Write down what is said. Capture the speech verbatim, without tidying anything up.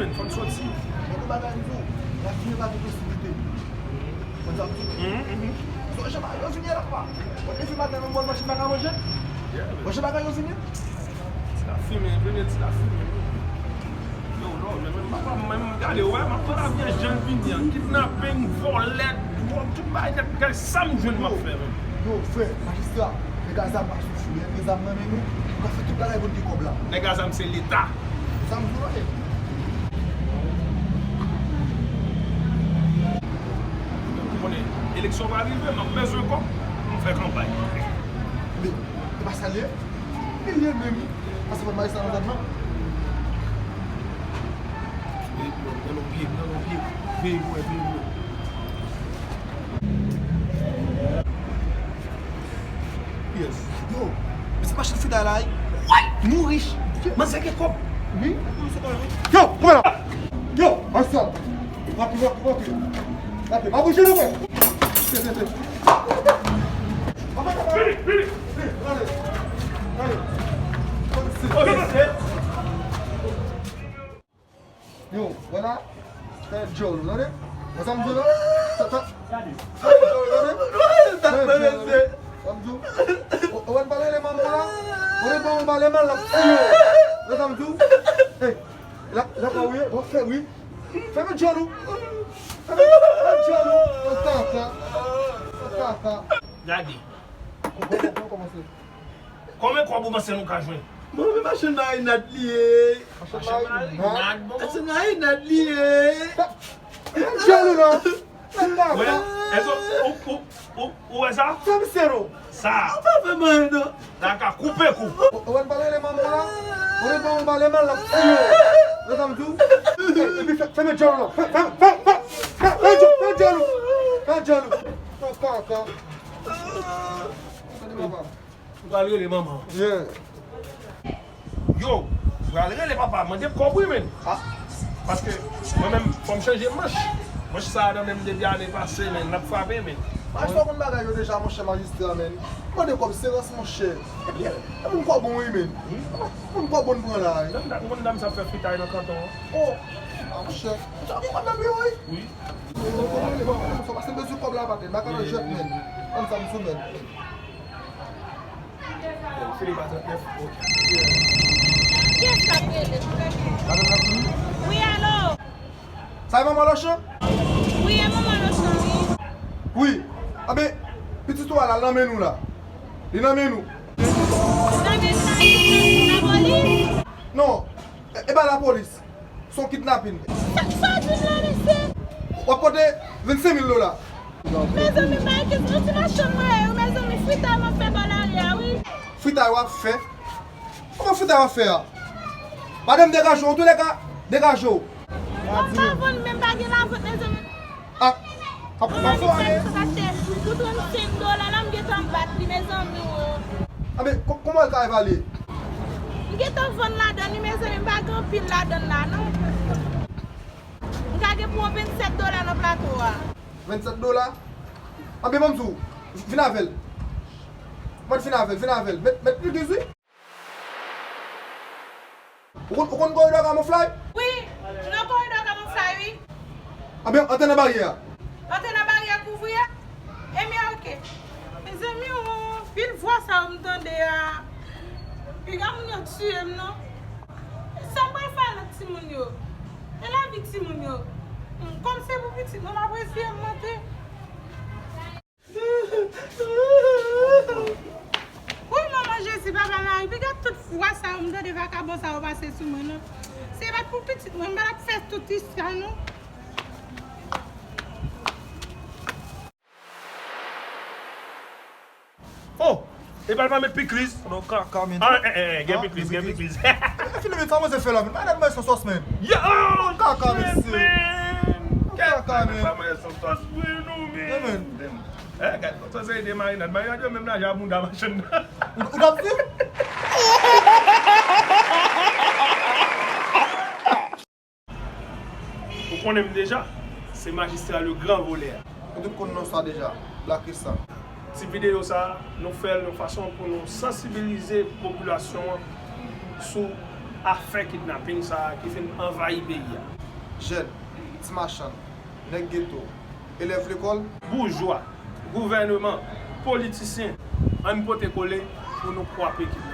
Men, fò n soti. Gen de bagay m di w, lafimen pa gen posiblite. Konn sa m di w? Mhm, mhm. Sonje pa, yo vini la pa. Bon, depi maten, menm bòl machin pa ka manje. Yeah, man. Manje bagay yo vini. Ti lafimen, premye ti lafimen. Yo, non, men, men, papa, men, gade, wè, m ap pran lavi an jan l vini an. Kidnaping, vòlè, dwòg, tout bagay nèt, gade sa m jwenn m ap fè, men. Yo, frè, majistra, nèg a zam pa soufri, nèg a zam nan men nou, nou ka fè tout bagay pou n gen kòb la. Nèg a zam se Leta. Sa m di w la, e. Ou konnen, eleksyon va rive, m ap bezwen kòb pou m fè kanpay. Men, e pa sa l ye? Li ye menm, wi. Paspò majistra nan zòn nan. Veye pou yo, nan yon pye, nan yon pye. Veye pou yo, veye pou yo. Yes. Yo, men se machin fritay la, wi. What? Nou rich. Manzè gen kòb. Wi. Yo, koupe la. Yo, ansanm. Rapi, rapi, rapi. Rapi, pa bouje non, mwen. Vini, vini. Yo, vwala. Fè djòl ou, tande? Wè sa m di w la? Sa, sa. Fè djòl ou, tande? Fè djòl ou, tande? Sa m di w? Ou, ou wè n pa rele manman w la? Ou wè manman w pa rele manman l ap tiye w. Wè sa m di w? Hey, la, la pa ou ye? Bon, fè wi. Fèmen djòl ou. Fèmen djòl ou. An kaka. An kaka. Gade. Kòman, kòman, kòman se? Konbyen kòb ou panse nou ka jwenn? Bon, men machann marinad li ye. Machann marinad, bon. Machann marinad li ye. Fèmen djòl ou non. Wè, èske ou, ou, ou, ou wè sa? Fèmen sero. Sa. Ou pa fè m anyen non. La ka koupe kou. Ou, ou wè n pa rele manman w la? Ou wè manman w pa rele manman l ap tiye w. Wè sa m di w? Epi fè, fèmen djòl ou non. Fè, fè, fè, fè, fè, fè djòl, fè djòl ou. Fè djòl ou. Fè kaka. Tande papa. Ou pral rele manman w. Yeah. Yo, ou pral rele papa, mande kòb wi, men. Ah. Paske mwen menm, fò m chanje manch. Manch sa a nan men m depi ane pase, men, l ap frape, men. Majistra konn bagay yo deja, monchè majistra, men. Mande kòb, se rans, monchè. Ebyen, e moun kòb bon wi, men. Wi. Moun kòb bon pran la, wi. Dam, dam, ou konn dam sa ap fè fritay nan kanton an? Oh, ah, monchè. Monchè, ou gen kòb nan biwo, wi? Wi. Ou konn rele, bon, sa pase m bezwen kòb la, patè. M pa ka nan jwèt, men. Konn sa m sou, men. Kiyès k ap rele? Wi, alo? Sa e manman Lochan? Wi, e manman Lochan, wi. Wi. Anben, pitit ou a la, l nan men nou la. Li nan men nou. Nan men nou la, lapolis? Non, e, e pa lapolis. Se yon kidnapin. Sa, sa w di m la, mesye? W ap pote vennsenk mil dola. Mezanmi, m pa gen yon ti machann mwen ye wi, mezanmi, fritay m ap fè bò lari a, wi. Fritay w ap fè? Kòman fritay w ap fè a? Madanm, degaje w, antoulèka, degaje w. Mwen pa vann, men m pa gen lavant, mezanmi. Ah, ap, ap fò ale. Pou trannsenk dola la, m gentan bat li, mezanmi, o. Anben, kò-, kòman l ka evalye? M gentan vann ladann li, mezanmi, m pa gen anpil ladann la, non. M ka gen pou yon vennsèt dola nan plato a. Vennsèt dola? Anben, ban m di w, vin avè l. Mwen vin avè l, vin avè l. Met, met plis, wi. Ou konn, ou konn koridò Kamouflay? Wi, m nan koridò Kamouflay, wi. Anben, antre nan baryè a. Antre nan baryè kouvri a? Ebyen, oke. Mezanmi, o, anpil vwa sa yo m tande a. Piga moun yo tiye m, non. Sa m pral fè a lòt timoun yo? E lavi timoun yo? Kòm se pou pitit mwen, m ap eseye monte. Wi, manman Jezi, papa Mari, piga tout vwa sa yo m tande vakabon sa yo pase sou mwen, non. Se pa t pou pitit mwen, m pa t ap fè tout istwa, non. Oh! Epa l pa met pikliz. Non, kaka, men. Ah, eh, eh, eh, gen pikliz, gen pikliz. Fini met sa, mwen se fè la, men. Madanm mwen son sòs, men. Yo! Kaka, mesye. Kaka, men. Madanm mwen son sòs, men, non, men. Eh, gad, sa se de marinad. Marinad yo menm laj a bounda machann nan. Ou, ou t ap di? Ou konnen m deja, se majistra le gran volè. Nou tout konn non sa deja, Black Rista. Ti videyo sa, nou fè l yon fason pou nou sansibilize popilasyon an sou afè kidnaping sa a ki fin anvayi peyi a. Jèn, ti machann, nèg geto, elèv lekòl. Boujwa, gouvèneman, politisyen, ann pote kole pou nou kwape kidnaping.